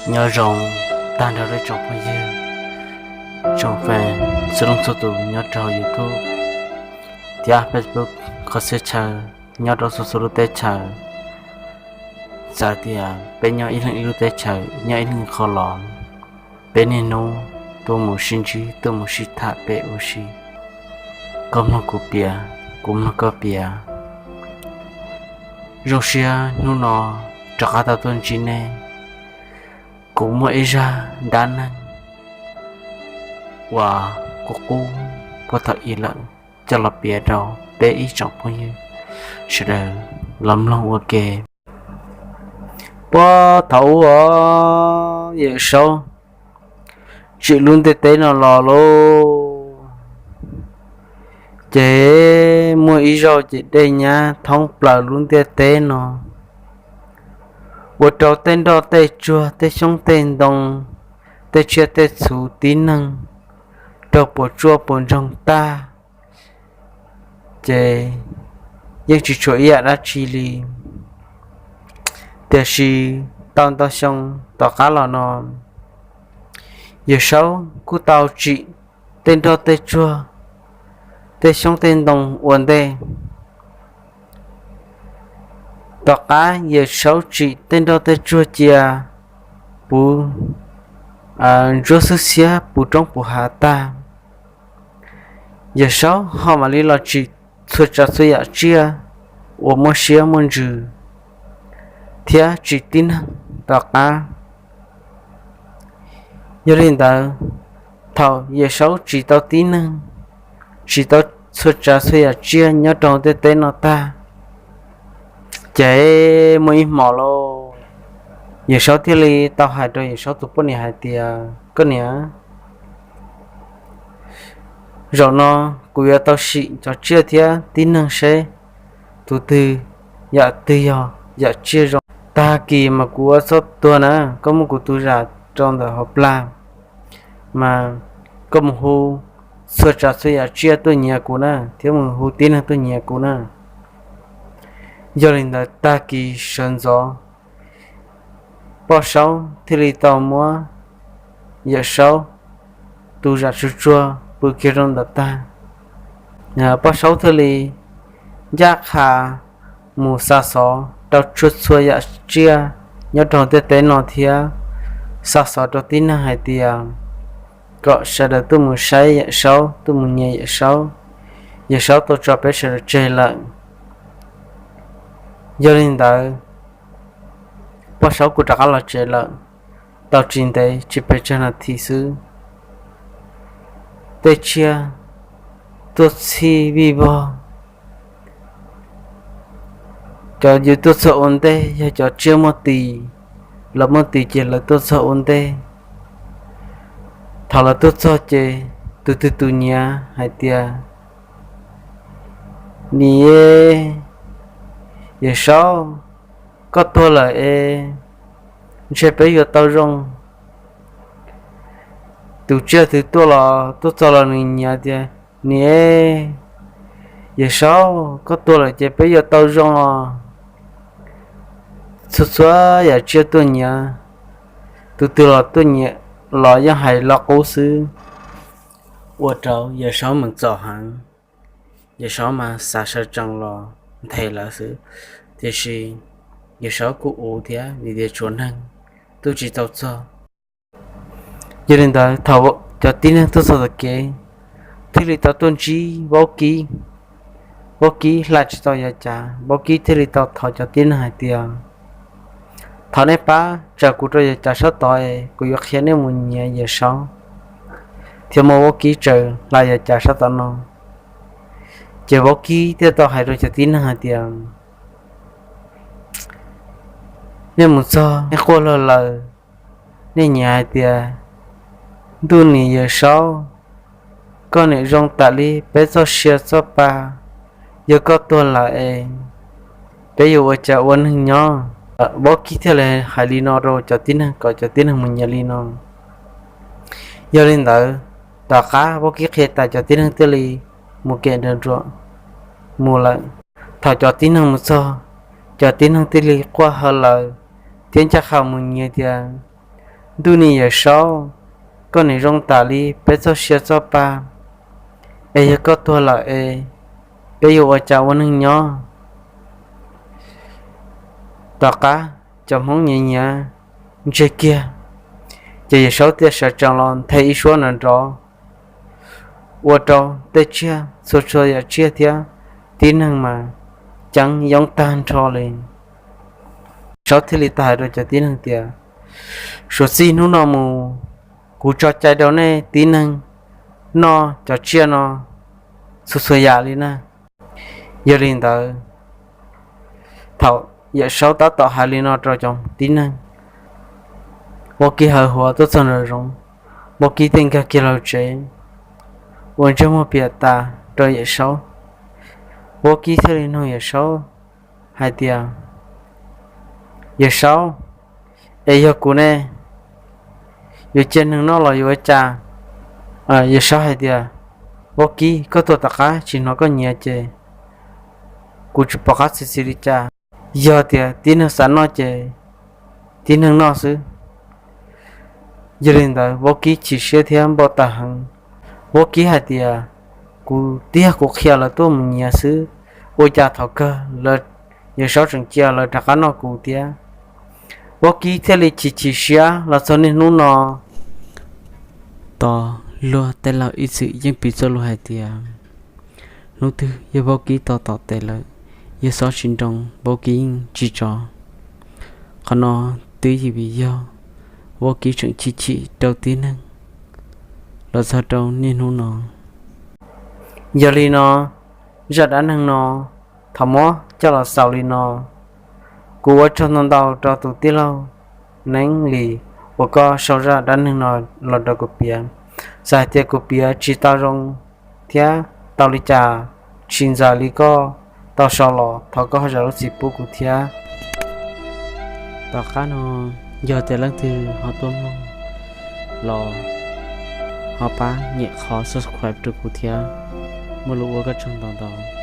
Nyob zoo tag nrho rau tsoom phooj ywg, tsoom fans txhua leej txhua tus nyob rau YouTube thiab Facebook, qhov txhia chaw, nyob rau txhua txhua lub teb chaws. Txawm tias peb nyob ib leeg ib lub teb chaws, nyob ib leeg qhov los, peb niaj hnub tuaj mus sib ntsib, tuaj mus sib tham peb ua si. Koj mloog kuv piav, kuv mloog koj piav. Zoo siab hnub no rov qab tau tuaj ntsib nej. Kuv muaj ib zaj dab neeg uas kuv qub puag thaum ub lawm coj los piav rau peb ib tsoom phooj ywg sawv daws los mloog ua ke. Puag thaum ub, Yawm Saub tsim lub ntiaj teb no los lauj, ces muaj ib zaug ces dej nyab thoob plaws lub ntiaj teb no, ua rau tej nroj tej tsuag, tej xyoob tej ntoo, tej tsiaj tej txhu, tib neeg raug puas tsuaj puas ntsoog tag, ces yeej tsis tshuav ib yam dab tsi li. Tiam sis tau ntau xyoo tom qab los no, Yawm Saub kuj tau tsim tej nroj tej tsuag, tej xyoob tej ntoo ua ntej. Tom qab Yawm Saub tsim tej nroj tej tsuag cia puv ntsuab xwb xiab puv roob puv hav tag, Yawm Saub ho mam li los tsim txhua tsav txhua yam tsiaj uas muaj siab muaj ntsws thiab tsim tib neeg tom qab. Yog li ntawd, thaum Yawm Saub tsim tau tib neeg, tsim tau txhua tsav txhua yam tsiaj nyob rau ntiaj teb no tag, ces muaj ib hmos lauj, Yawm Saub thiaj li tau hais rau Yawm Saub tus poj niam hais tias, Koj niam, zaum no kuv yuav tau sim cov tsiaj thiab tib neeg seb tus twg, yam twg yog yam tsiaj zoo. Tag kis mas kuv ua txoj tuag na, koj muab kuv tus zam rau ntawm hauv plag, mas koj mus hu txhua tsav txhua yam tsiaj tuaj nyiav kuv na, thiab mus hu tib neeg tuaj nyiav kuv na. Yog li ntawd tag kis sawv ntxov, Poj Saub thiaj li tau muab Yawm Saub tus zam tsuag tsuag pw kiag rau ntawm tag. Poj Saub thiaj li ncaj qha mus xa xov rau txhua txhua yam tsiaj nyob rau ntiaj teb no thiab xa xov rau tib neeg hais tias kom sawv daws tuaj mus saib Yawm Saub, tuaj mus nyiav Yawm Saub. Yawm Saub tau tso peb sawv daws tseg lawm. Yog li ntawd, Poj Saub kuj rov qab los tsev lawm. Tau tsis ntev tsis pes tsawg nas this xwb, tej tsiaj tuaj txhij vij vog. Cov yuav tuaj txog ua ntej yog cov tsiaj muaj tis, lawv muaj tis ces lawv tuaj txog ua ntej. Thaum lawv tuaj txog ces tus twg tus nyiav hais tias, Niam, Yawm Saub, koj tuag lawm es ntshe peb yuav tau zoo. Tus tsiaj twg tuaj los tuaj txog los nws nyiav tias, Niam, Yawm Saub, koj tuag lawm ces peb yuav tau zoo os. Txhua txhua yam tsiaj tuaj nyiav, tus twg los tuaj nyiav los yeej hais lo qub xwb. Ua rau Yawm Saub meem txom heev. Yawm Saub mas xav sawv tsees los nthe lawv xwb, tiam sis Yawm Saub kuj ua thiab vim tias tshuav neeg tuaj tsis tau txog. Yog li ntawd thaum cov tib neeg tuaj txog tom kev, thiaj li tau tuaj ntsib Vaub Kib. Vaub Kib hla tsis tau Yawm Cav, Vaub Kib thiaj li tau thov cov tib neeg hais tias, Thov nej pab tsaws kuv rau Yawm Cav sab tod es kuv yuav qhia nej mus nyiav Yawm Saub. Thiab muab Vaub Kib tsaws hla Yawm Cav sab tom no. Ces Vaub Kib thiaj tau hais rau cov tib neeg hais tias, Nej mus txog nej quaj luag lawm, nej nyiav hais tias, Ntuj niam Yawm Saub, koj niam zoo tas li peb txoj sia txoj pa, yog koj tuag lawm es peb yuav ua cas ua neeg nyob? Vaub Kib thiaj li hais li no rau cov tib neeg kom cov tib neeg mus nyiav li no. Yog li ntawd, tom qab Vaub Kib qhia tas cov tib neeg thiaj li mus kem nra nruam mus lawm. Thaum cov tib neeg mus txog, cov tib neeg thiaj li quaj ha lawm thiab ncaj qha mus nyiav tias, Ntuj ni Yawm Saub, koj nim zoo tas li peb txoj sia txoj pa, es yog koj tuag lawm es peb yuav ua cas ua neeg nyob? Tom qab cov Hmoob nyiav nyiav ntseg kiag, ces Yawm Saub thiaj sawv tsees los nthe ib suab nrov nrov, ua rau tej tsiaj txhua txhua yam tsiaj thiab tib neeg mas ceeb yoob tag nrho li. Saub thiaj li tau hais rau cov tib neeg tias, suav txij hnub no mus, kuv tso cai rau nej tib neeg noj cov tsiaj no txhua txhua yam li na. Yog li ntawd, thaum Yawm Saub tab tom hais li no rau cov tib neeg, Vaub Kib hawv huav tuaj txog nraum zoov, Vaub Kib thiaj nkag kiag los tsev, ua ntsej muag piam tas rau Yawm Saub. Vaub Kib thiaj li nug Yawm Saub hais tias, Yawm Saub, es yog kuv ne, yuav cia neeg noj los yuav ua cas? Yawm Saub hais tias, Vaub Kib, koj tuag tom qab tsis hnov koj nyiav ces kuv tsis pom qab txi txiv li cas. Yog tias tib neeg xav noj ces tib neeg noj xwb. Yog li ntawd Vaub Kib chim siab thiab npau taws heev. Vaub Kib hais tias, kuv tiag kuv qhia lawv tuaj mus nyiav xwb, ua cas thaum kawg lawv, Yawm Saub tseem cia lawv rov qab noj kuv thiab. Vaub Kib thiaj li chim chim siab los txog niaj hnub no. Tos luag tej laug ib txwm yeej piv txoj lus hais tias, hnub twg yog Vaub Kib tau tom tes lawm, yog xob tsis nroo Vaub Kib yeej tsis tso. Qhov no twb yog vim yog Vaub Kib tseem chim chim rau tib neeg los txog rau niaj hnub no. Yog li no, zaj dab neeg no thaum muab coj los xaus li no, kuv ua tsaug ntau ntau rau tus tij laug Neeb Lis uas koj sau zaj dab neeg no los rau kuv piav. Txawm hais tias kuv piav tsis tau zoo thiab tau li cas tsis ntxaws li koj tau sau los, thov koj ho zam lub txim pub kuv thiab. Tom qab no, yog tias leej twg ho tuaj mloog los ho pab nyem qhov subscribe rau kuv thiab. Muaj lus ua koj tsaug ntau ntau.